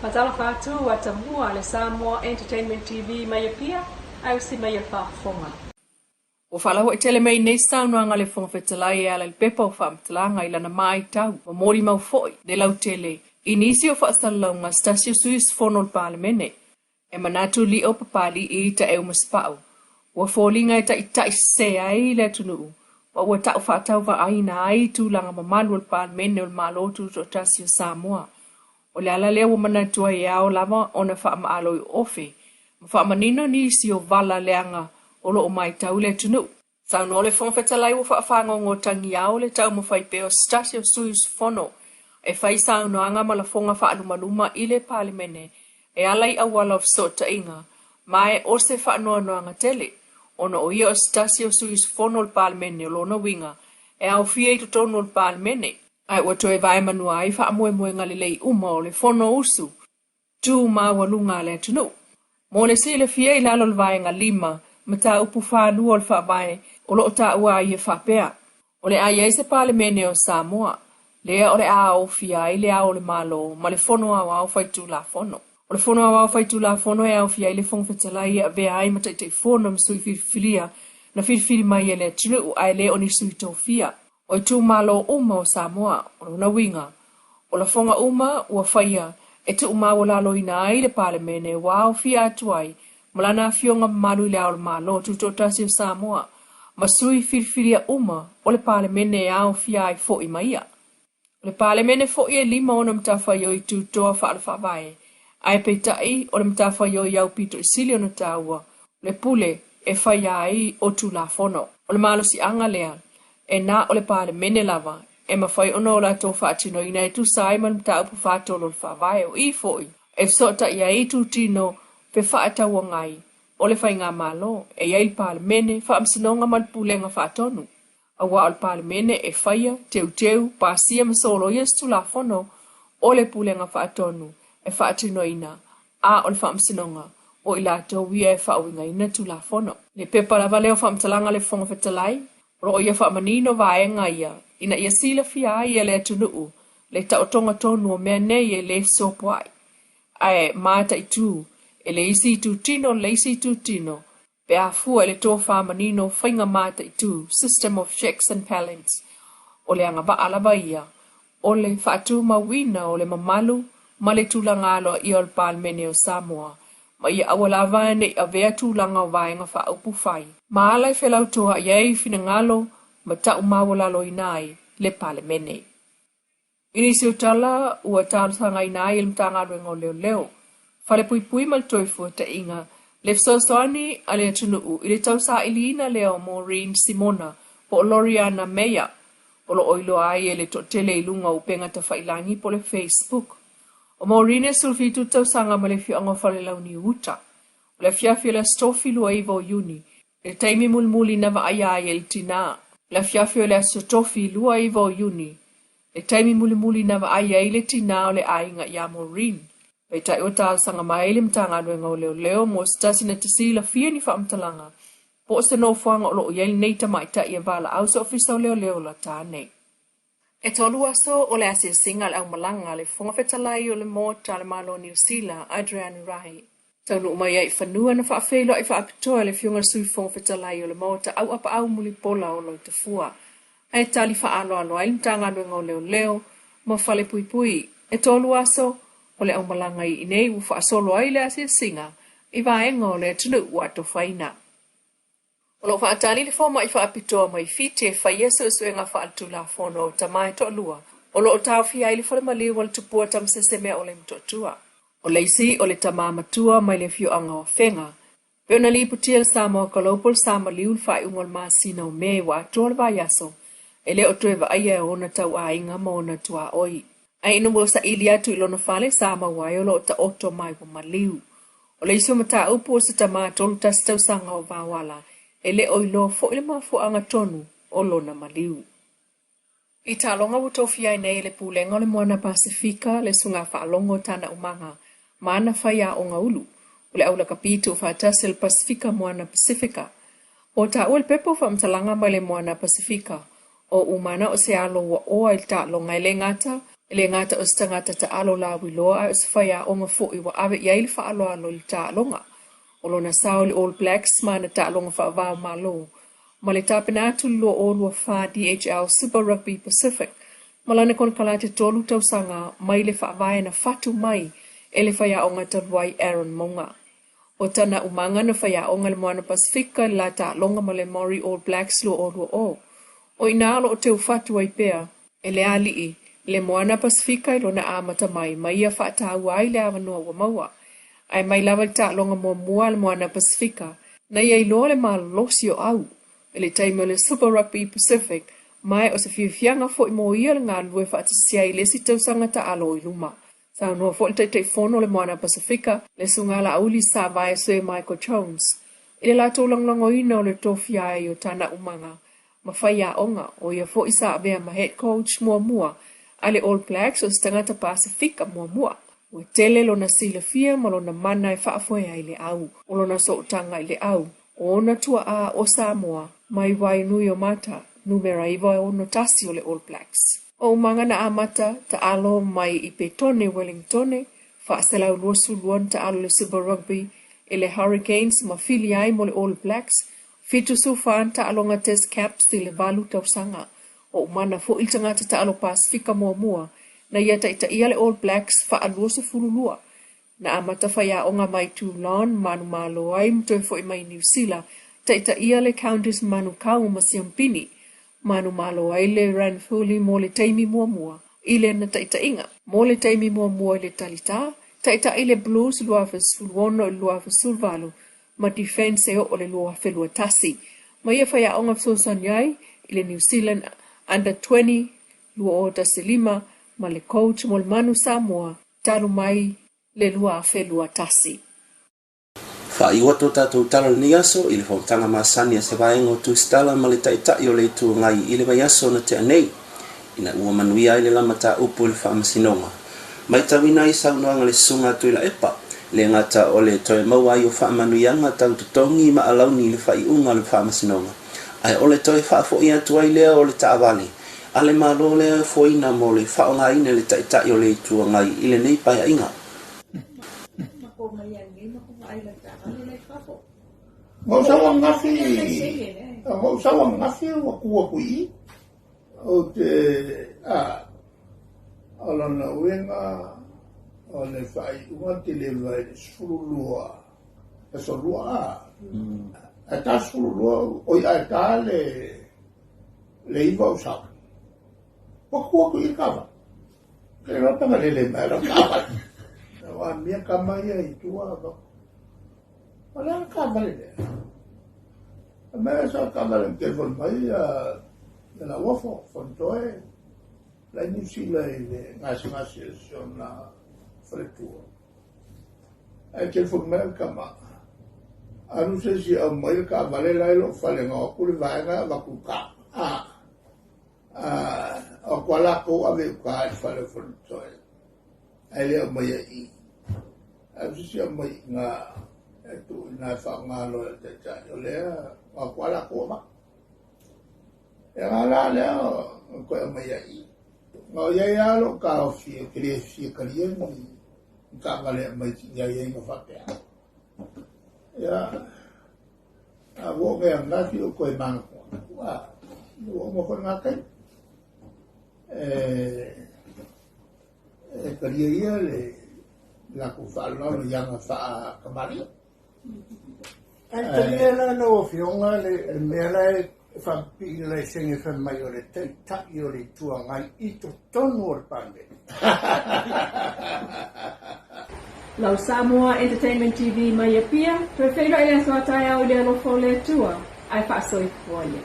Faatalofa atu ua tamua le Samoa Entertainment TV mai Apia ae usi mai a faafofoga. Ua faalauaitele mai nei saunoaga a le Fofoga Fetalai e ala i le pepa o faamatalaga i lana matau ma molimau foi le lautele i nisi o faasalalauga a se tasi o sui usufono o le Palemene. E manatu Lio Papali'i Taeu Masepau, ua foliga e taitai sese ai le atunuu ma ua tau faatauvaaina ai tulaga mamalu o le Palemene o le Malo Tutoatasi o Samoa. O le ala lea ua manatu ai e ao lava ona faamaaloiuofe ma faamanino nisi o vala leaga o lo o matau le atunuu. Saunoa le Fofoga Fetalai ua faafagogo tagiao le taumafai pea o se tasi o sui usufono e fai saunoaga ma lafoga faalumaluma i le Palemene e ala i auala o fesootaiga ma e o se faanoanoaga tele ona o ia o se tasi o sui usufono o le Palemene o lona uiga e aofia i totonu o le Palemene ae ua toe vaemanua ai faamoemoega lelei uma o le Fonousu tu maualuga a le atunuu. Mo le silafia i lalo o le Vaega 5, Mataupu 42 o le Faavae, o lo o taua ai e faapea, O le a i ai se Palemene o Samoa, lea o le a aofia ai le Ao o le Malo ma le Fono Aoao Faitulafono. O le Fono Aoao Faitulafono e aofia ai le Fofoga Fetalai e avea ai ma Taitaifono ma sui filifilia na filifili mai e le atunuu ae le o ni sui tofia o itumalo uma o Samoa. O lona uiga, o lafoga uma ua faia e tuumaualaloina ai le Palemene ua aofia atu ai ma Lana Afioga Mamalu i Le Ao o le Malo Tutoatasi o Samoa ma sui filifilia uma o le Palemene e aofia ai foi ma ia. O le Palemene foi e 56 matafaioi tutoa faale-faavae, ae peitai o le matafaioi aupito i sili ona taua, o le pule e faia ai o Tulafono. O le malosiaga lea, e na o le Palemene lava e mafai ona o latou faatinoina e tusa ai ma le mataupu 43 o le Faavae, o i foi e fesootai ai itutino fefaatauagai o le Faigamalo, e i ai le Palemene, Faamasinoga ma le Pulega Faatonu, aua o le Palemene e faia, teuteu, pasia ma soloia se Tulafono o le Pulega Faatonu e faatinoina, a o le Faamasinoga, o i latou ia e faauigaina Tulafono. Le pepa lava lea o faamatalaga a le Fofoga Fetalai, O lo o ia faamanino vaega ia ina ia silafia ai e le atunuu le taotoga tonu o mea nei e le fesopoai, ae mataitu e le isi itutino le isi itutino pe a fua i le tofa manino o faiga mataitu, system of checks and balance, o le agavaa lava ia o le faatumauina o le mamalu ma le tulaga aloaia o le Palemene o Samoa, ma ia aua lava ne i avea tulaga o Vaega Faaupufai ma ala e felautoa'i ai finagalo ma ta'u maualaloina ai le Palemene. I nisi o tala ua talosagaina ai e le Matagaluega o Leoleo, Falepuipui ma le Toefuataiga le fesoasoani a le atunuu i le tausailiina lea o Maureen Simona po o Loriana Meyer, o lo o iloa ai e le toatele i luga o upega tafailagi po o le Facebook. O Maureen e 17 tausaga mai le afioaga o Falelauniu Uta. O le afiafi o le Aso Tofi 29 o Iuni, le taimi mulimuli na vaaia ai e le tinā. O le afiafi o le Aso Tofi 29 o Iuni, le taimi mulimuli na vaai ai le tinā o le aiga iā Maureen. Peitai ua talosaga mai le Matagaluega o Leoleo mo se tasi na te silafia ni faamatalaga po o se nofoaga o lo o i ai lenei tamaitai e valaau se Ofisa o Leoleo lata nei. E tolu aso o le asiasiga a le aumalaga a le Fofoga Fetalai o le Maota a le Malo o Niu Sila, Adrian Rae. Taunuu mai ai i fanua na faafeiloai faapitoa e le Afioga i le Sui Fofoga Fetalai o le Maota Auapaau Mulipola o Loitafua, ae tali faaaloalo ai le Matagaluega o Leoleo ma Falepuipui. E tolu aso o le aumalaga i inei ua faasolo ai le asiasiga i vaega o le atunuu ua atofaina. O lo o faatali le fomai faapitoa mai Fiti e faia suesuega faaletulafono o tama e toalua o lo o taofia ai le falemaliu o le tupua Tamasese Meaole Motootua. O le isi o le tama matua mai le afioaga o Afega, pei ona lipotia e le Samoa Global sa maliu i le faaiuga o le masina o Me ua atoa le vaiaso e le o toe vaaia e ona tauaiga ma ona tuaoi. Ae ina ua saili atu i lona fale sa maua ai o lo o taoto mai ua maliu. O le isi o mataupu o se tama 31 tausaga o Vaoala e le o iloa foi le mafuaaga tonu o lona maliu. I taaloga ua tofia ai nei e le Pulega o le Moana Pasefika le Susuga Faalogo Tana Umaga ma ana faiaoga ulu o le aulakapi tuufaatasi o le Pasefika Moana Pasefika. Ua taua le pepa o faamatalaga mai le Moana Pasefika o Umana o se alo ua oa i le taaloga e le gata E le gata o se tagata taalo lauiloa ae o se faiaoga foi ua ave i ai le faaaloalo i le taaloga. O lona sao i le All Blacks ma ana taaloga faava-o-Malo ma le tapena atu i le 2024 DHL Super Rugby Pacific ma lana konekarate 3 tausaga mai le faavae na fatu mai e le faiaoga talu ai Aaron Mauga. O tana umaga na faiaoga i le Moana Pasefika i le la taaloga ma le Maori All Blacks 2020. O i ina o lo o teufatu ai pea e le alii le Moana Pasefika i lona amata mai ma ia faataua ai le avanoa ua maua. Ae mai lava i le taaloga muamua a le Moana Pasefika, na ia iloa le malolosi o au i le taimi o le Super Rugby Pacific ma o se fiafiaga foi mo ia le galulue faatasi ai i le isi tausaga taalo i luma. Saunoa foi le Taitaifono o le Moana Pasefika, le Susuga Laauli Savae Sir Michael Jones, i le latou lagolagoina o le tofia ai o tana umaga ma faiaoga, o ia foi sa avea ma head coach muamua a le All Blacks o se tagata Pasefika muamua. Ua tele lona silafia ma lona mana e faafoe ai le au o lona sootaga i le au o ona tuaa o Samoa mai Wainuiomata, numera 961 o le All Blacks. O umaga na amata taalo mai i Petone, Wellingtone, 422 na taalo le Super Rugby i le Hurricanes ma fili ai mo le All Blacks, 74 na taaloga Test Caps i le 8 tausaga. O umana foi le tagata taalo Pasefika muamua na ia taitaia le All Blacks faa-22. Na amata faiaoga mai Toulon, manumalo ai ma toe foi mai Niu Sila, taitaia le Countess Manukau ma Siampini. Manumalo ai le Ranfurly mo le taimi muamua i lena taitaiga. Mo le taimi muamua i le Talitā, taitai le Blues 2016 i le 2018 ma Defence e oo le 2021. Ma ia faiaoga fesoasoani ai i le New Zealand Under 20 2015 ma le coach mo le Manu Samoa talu mai le 2021. Faaiu atu o tatou tala i lenei aso i le fonotaga masani a se vaega o Tusitala ma le Taitai o le Itu Agai i le vaiaso na tea nei, ina ua manuia ai le la mataupu i le Faamasinoga. Maitauina ai saunoaga a le Susuga a Tuilaepa, le gata o le toe maua ai o faamanuiaga tau totogi ma alauni i le faaiuga o le Faamasinoga, ae o le toe faafoi atu ai lea o le taavale a le Malo lea e ofoina mo le faaaogaina e le Taitai o le Itu Agai i lenei Paeaiga. Ou sau ananafi, ou sau ananafi ua tu atu i i. Ou te, a, o lona uiga o le faaiuga televa i le 12, aso lua, a, ae ta 12, oi ae ta le, le 9 ou sau. Ua tu atu i i le taavale. Ke loa pe lele mai lau taavale. Ua amia tama ia i tua, o le a le taavale lea? Fai mai sa taavale na telefoni mai ia Lauofo, Fonotoe, la i Niu Sila i le gasegase o si ona faletua. Ae telefoni mai le tama, alu se isi e aumai le taavale la i lou fale na o atu le vaega e avatu i uta. O atu lava latou ave i uta i le fale o Fonotoe, ae le aumaia i i. Ae o se isi aumai i ina e tuu i ina e faaaoga loa e le taitai, o lea o atu lava latou avatu. Ia na la lea na toe aumaia i i. Na o i ai lava lou taofi ou te le fia talia ni taavale e aumai i aiaiga faapea. Ia, a ua oo mai ananafi ou toe manatu atu, a, ua uma foi lena taimi. E talia ia le latou faaaloalo i aga faa-kamali'i. Ae talia la lau Afioga le mea la e faapipii i le laisene fai mai o le Taitai o le Itu Agai i totonu o le Palemene. Lau Samoa Entertainment TV mai Apia, toe feiloai le aso a taeao i le alofa o le Atua, ae faasoifua ia.